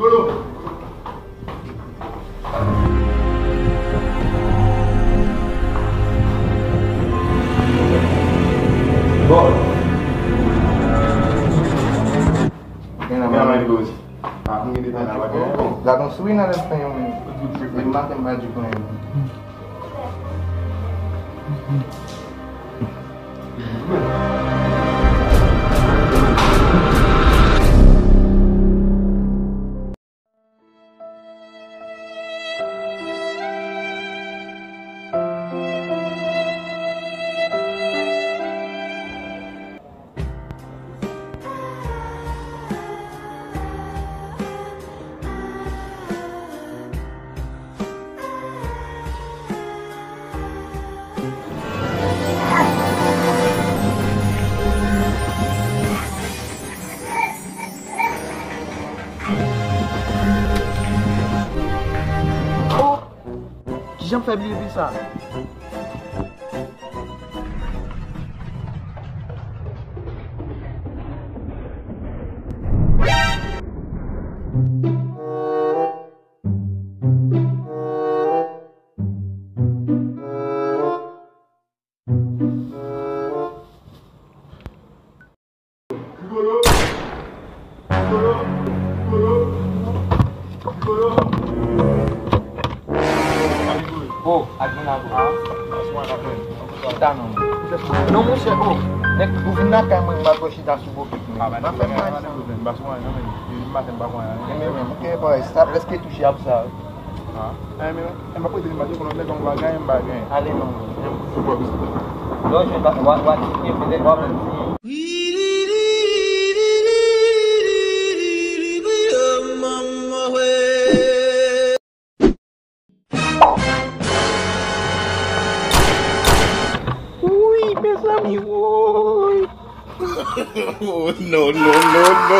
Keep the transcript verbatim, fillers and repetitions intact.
Bon. Gen nan men li osi. Ah, m gen detay nan bagay. Gad yon souri nan lèv fè yon menm. Menm maten m pa di pou yon. Oh! Kijan m fè bliye pi sa? Oh, ak vin la, bro. Chita non. Non, monchè, oh. Nèg, ou vin nan kay mwen, m pa dwe chita sou bokit, men. M ap fè m pa di. M pa sou anyen, non, men. Depi maten, m pa fè anyen. Men, men, men, ok, boy, sa prèske touche ap sa. Ah, eh, men, eh, m ap rete, m pa di, konnen nèg yon bagay, m bagay. Ale non. Lè w jwenn bagay, w a, w a tcheke, petèt w a pran ti. Wi, mezanmi, woy. Oh, no, no, no, no.